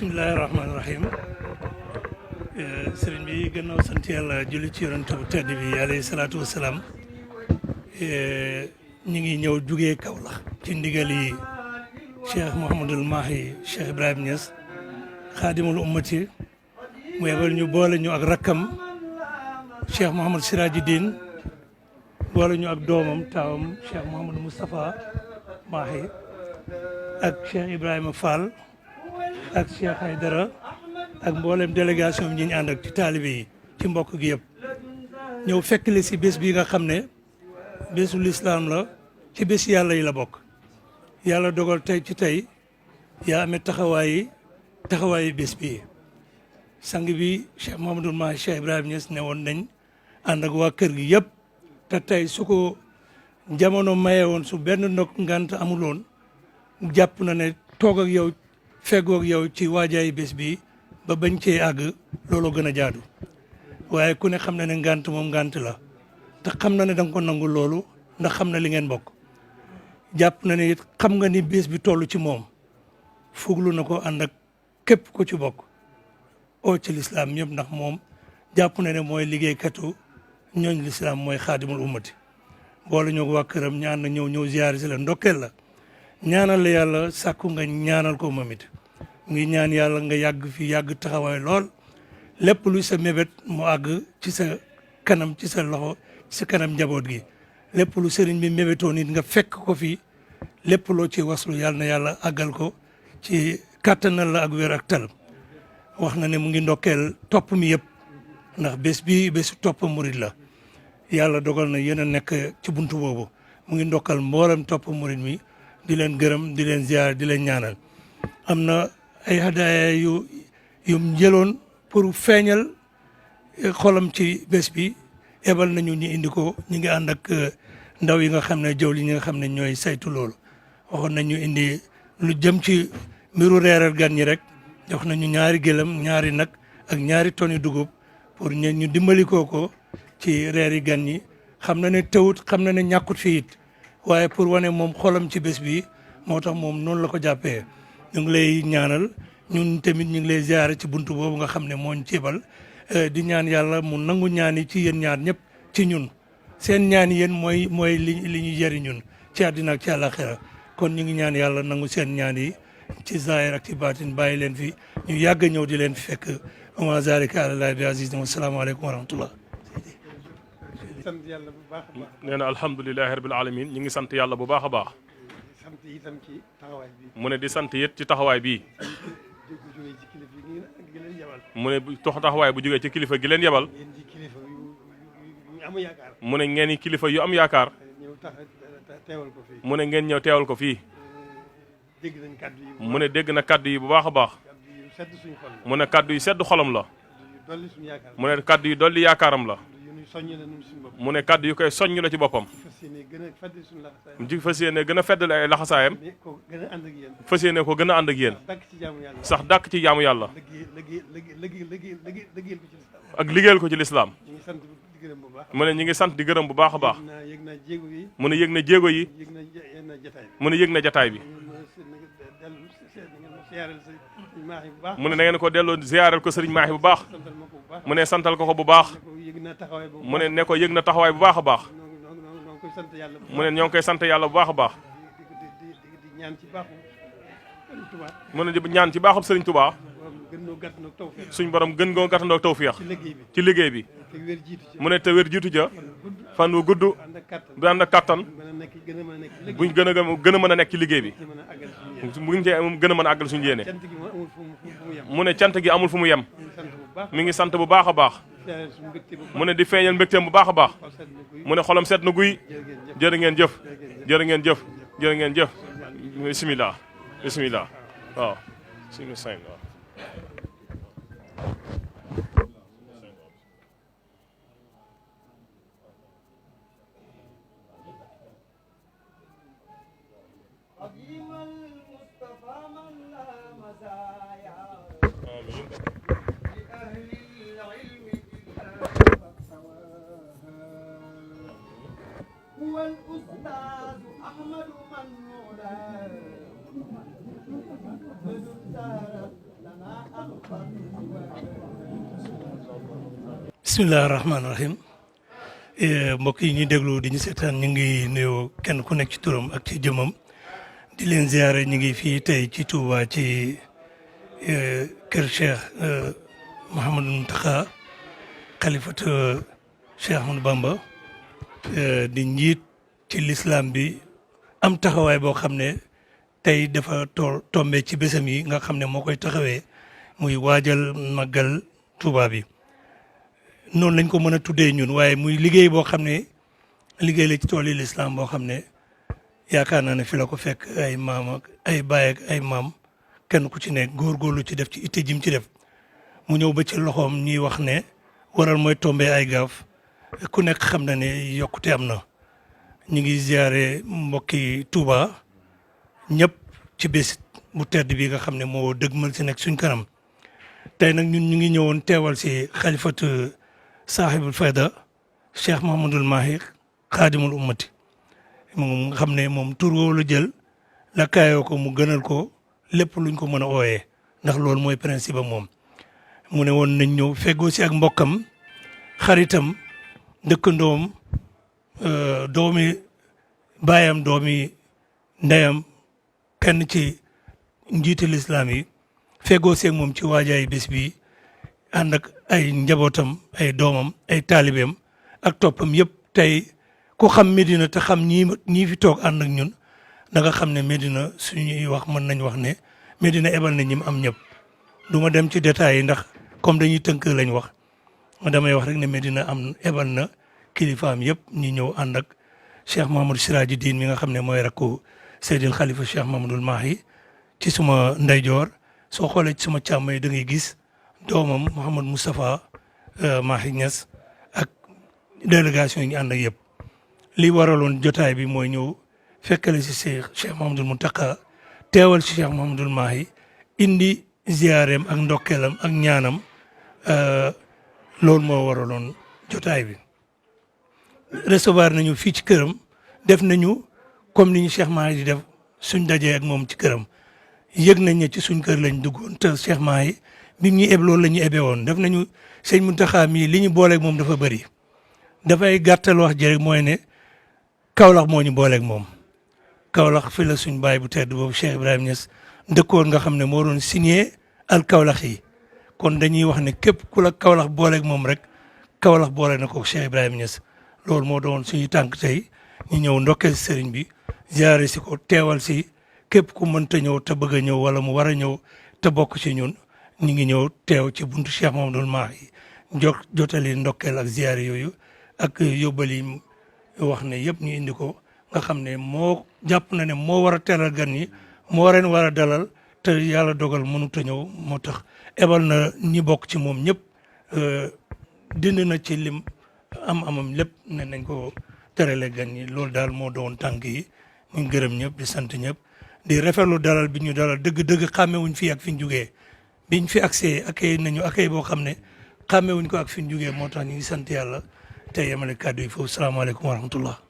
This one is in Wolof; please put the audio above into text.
bismillahi rahmaani rahim sëriñ bi gannaaw sant yàlla julli ci yonent bu tedd bi alayhi salaatu wasalaam ñu ngi ñëw jugee Kaolack ci ndigal yi Cheikh Mouhamadul Mahi Cheikh Ibrahima Niass xaadimul ummati mu yebal ñu boole ñu ak rakkam Cheikh Mouhamad Sirajuddin boole ñu ak doomam taawam Cheikh Mouhamadou Moustapha Mahi ak Cheikh Ibrahima Fall ak Cheikh Haydara ak mboolem délégation bi ñu ànd ak ci taalibe yi ci mbokk gi yëpp ñëw fekk li si bés bi nga xam ne bésu lislaam la ci bés yàlla yi la bokk yàlla dogal tey ci tey yaa amee taxawaayi bés bi sang bi Cheikh Mouhamadoul Mahi Cheikh Ibrahima Niass ne woon nañ ànd ak waa kër gi yëpp te tey su ko jamono maye woon su benn ndok ngant amuloon jàpp na ne toog ak yow feggoog yow ci waajaayi bés bi ba bañ cee àgg looloo gën a jaadu waaye ku ne xam na ne ngant moom ngant la te xam na ne da nga ko nangu loolu ndax xam na li ngeen bokk jàpp na ne it xam nga ni bés bi toll ci moom fuglu na ko ànd ak képp ko ci bokk oo ci lislaam ñëpp ndax moom jàpp na ne mooy liggéeykatu ñooñ lislaam mooy xaadimul ummati boole ñoo ko waa këram ñaan na ñëw ziyaar si la ndokkeel la ñaanal la yàlla sàkku nga ñaanal ko moom it ngi ñaan yàlla nga yàgg fi yàgg taxawaay lool lépp luy sa mébét mu àgg ci sa kanam ci sa loxo ci sa kanam njaboot gi lépp lu sëriñ bi mébétoo nit nga fekk ko fi lépp loo ci waslu yàlla na yàlla àggal ko ci kàttanal la ak wér ak tal wax na ne mu ngi ndokkeel topp mi yëpp ndax bés bi bésu topp murid la yàlla dogal na yéen a nekk ci buntu boobu mu ngi ndokkal mboolem topp murid mi di leen gërëm di leen ziar di leen ñaanal am na ay hadaaya yu jëloon pour feeñal xolam ci bés bi ebal nañu ñu indi ko ñu ngi ànd ak ndaw yi nga xam ne jaww li ñi nga xam ne ñooy saytu loolu waxoon nañu indi lu jëm ci mbiru reeral gan ñi rek jox nañu ñaari gëlëm ñaari nag ak ñaari toni dugub pour ñu dimbali ko ci reeri gan ñi xam na ne tawut xam na ne ñàkkut fi it waaye pour wane moom xolam ci bés bi moo tax moom noonu la ko jàppee ñu ngi lay ñaanal ñun tamit ñu ngi lay ziare ci buntu boobu nga xam ne mooñ ceebal di ñaan yàlla mu nangu ñaan yi ci yéen ñaar ñëpp ci ñun seen ñaan yéen mooy li ñu jëriñ ñun ci àddina ak ci àllaaxira kon ñu ngi ñaan yàlla nangu seen ñaan yi ci zahir ak ci baatin bàyyi leen fi ñu yàgg ñëw di leen fi fekk wa zalika alallaahi bi aziz wa salaamu aleykum wa rahmatullah sant yàlla bu baax a baax. nee na alhamdulilahi rabil alamin ñu ngi sant yàlla bu baax a baax. sant itam ci taxawaay bi. mu ne di sant it ci taxawaay bii. mu ne taxawaay bu jógee ci kilifa gi leen yebal. ngeen di kilifa yu am yaakaar. mu ne ngeen kilifa yu am yaakaar. ñëw teewal ko fii. mu ne ngeen ñëw teewal ko fii. dégg nañ kaddu yi. mu ne dégg na kaddu yi bu baax a baax. kaddu yu sedd suñu xol. mu ne kaddu yu sedd xolam la. dolli suñu yaakaar. mu ne kaddu yu dolli yaakaaram la. mu ne kaddu yu koy soññ la ci boppam. fas yéene gën a feddali ay laxasaayam. fas yéene ko gën a ànd ak yéen. sax dàkk ci jaamu yàlla. ak liggéeyal ko ci lislaam. mu ne ñu ngi sant di gërëm bu baax a baax. mu ne yëg na jéego yi. mu ne yëg na jataay bi. mu ne na ngeen ko delloo ziyaaral ko sëriñ Maahi bu baax. mu ne santal ko bu baax. mu ne ko yëg na taxawaay bu baax a baax. mu ne ñoo ngi koy sant yàlla bu baax a baax. mu ne di ñaan ci baaxub Sëriñ Tuubaa suñ borom gën ngoo gàttandoo tawfiix ci liggéey bi. mu ne te wér jiitu ja fan wu gudd bu ànd ak kattan buñ gën a mën a nekk ci liggéey bi buñ cee gën a mën a àggal suñu yéene. mu ne cant gi amul fu mu yem. mi ngi sant bu baax a baax. mu ne di feeñal mbégteem bu baax a baax. mu ne xolam seet na guy. jërë ngeen jëf jërë ngeen jëf jërë ngeen jëf. bisimilah bisimilah waaw. هو الأستاذ أحمد من مولاه bisimilah rahmaani rahim mbokk yi ñuy déglu di ñu seetaan ñu ngi nuyoo kenn ku nekk ci turam ak ci jëmmam di leen ziare ñu ngi fii tey ci Touba ci kër Cheikh Mouhamadou Mountakha xalifatu Cheikh Ahmadou Bamba di njiit ci l'islam bi am taxawaay boo xam ne tey dafa tombé ci bésam yi nga xam ne moo koy taxawee muy waajal màggal Touba bi noonu lañ ko mën a tuddee ñun waaye muy liggéey boo xam ne liggéey la ci tool yi l'islam boo xam ne yaakaar naa ne fi la ko fekk ay maam ak ay baay ak ay maam kenn ku ci ne góorgóorlu ci def ci itte jim ci def mu ñëw ba ci loxoom ñuy wax ne waral mooy tombé ay gaaf ku nekk xam na ne yokkute am na ñu ngi ziare mbokki Touba ñëpp ci bés bu tedd bi nga xam ne moo dëgmal si nekk suñ kanam tey nag ñun ñu ngi ñëwoon teewal si xalifatu saaxibul fayda Cheikh Mouhamadul Mahi xaadimul ummati moom nga xam ne moom tur woowu la jël la kaayoo ko mu gënal ko lépp luñ ko mën a ooyee ndax loolu mooy principe am moom mu ne woon nañ ñëw feggoo si ak mbokkam xaritam dëkkandoom doomi baayam doomi ndeyam kenn ci njiiti lislaam yi feggoo si ak moom ci waajaay bés bi ànd ak ay njabootam ay doomam ay taalibeem ak toppam yëpp tey ku xam Medina te xam ñii fi toog ànd ak ñun da nga xam ne Medina suñuy wax mën nañ wax ne Medina ebal na ñi mu am ñëpp du ma dem ci détails yi ndax comme dañuy tënk lañ wax damay wax rek ne Medina am ebal na kilifaam yëpp ñi ñëw ànd ak Cheikh Mahamadou Siraji Diin mi nga xam ne mooy rakku Seydil Khalifa Cheikh Mahamadul Mahi ci suma ndeyjoor soo xoolee ci suma càmmooñ da ngay gis doomam Mouhamad Moustapha Mahi Niass ak délégation yi ñu ànd ak yëpp li waraloon jotaay bi mooy ñëw fekkale si Cheikh Mouhamadoul Mountakha teewal si Cheikh Mouhamadoul Mahi indi ziyaareem ak ndokkeelam ak ñaanam loolu moo waraloon jotaay bi recevoir nañu fii ci këram def nañu comme ni ñu Cheikh Mahi di def suñ dajee ak moom ci këram yëg nañ ne ci suñ kër lañ duggoon te Cheikh Mahi bi ñu eb loolu la ñu ebee woon def nañu sëñ Mountakha mii li ñu booleeg moom dafa bëri dafay gàttal wax ji rek mooy ne Kaolack moo ñu booleeg moom Kaolack fi la suñ baay bu tedd boobu Cheikh Ibrahima Niass dëkkoon nga xam ne moo doon signé al Kaolack yi kon dañuy wax ne képp ku la Kaolack booleeg moom rek Kaolack boole na ko Cheikh Ibrahima Niass loolu moo doon suñu tànk tey ñu ñëw ndokkeel sëriñ bi ziare si ko teewal si képp ku mënta ñëw te bëgg a ñëw wala mu war a ñëw te bokk ci ñun ñu ngi ñëw teew ci buntu Cheikh Mouhamadoul Mahi jotali ndokkeel ak ziare yooyu ak yóbbal yi wax ne yëpp ñu indi ko nga xam ne moo jàpp na ne moo war a teelal gan ñi moo leen war a dalal te yàlla dogal mënut a ñëw moo tax ebal na ñi bokk ci moom ñëpp dind na ci lim amam lépp ne nañ ko terale gan ñi loolu daal moo doon tànk yi ñu gërëm ñëpp di sant ñëpp di rafetlu dalal bi ñu dalal dëgg-dëgg xàmmewuñ fii ak fi ñu jugee biñ fi accès akay nañu akay boo xam ne xàmmewuñ ko ak fi ñu jugee moo tax ñu ngi sant yàlla te yemale kàddu yi foofu salaamaaleykum wa rahmatullah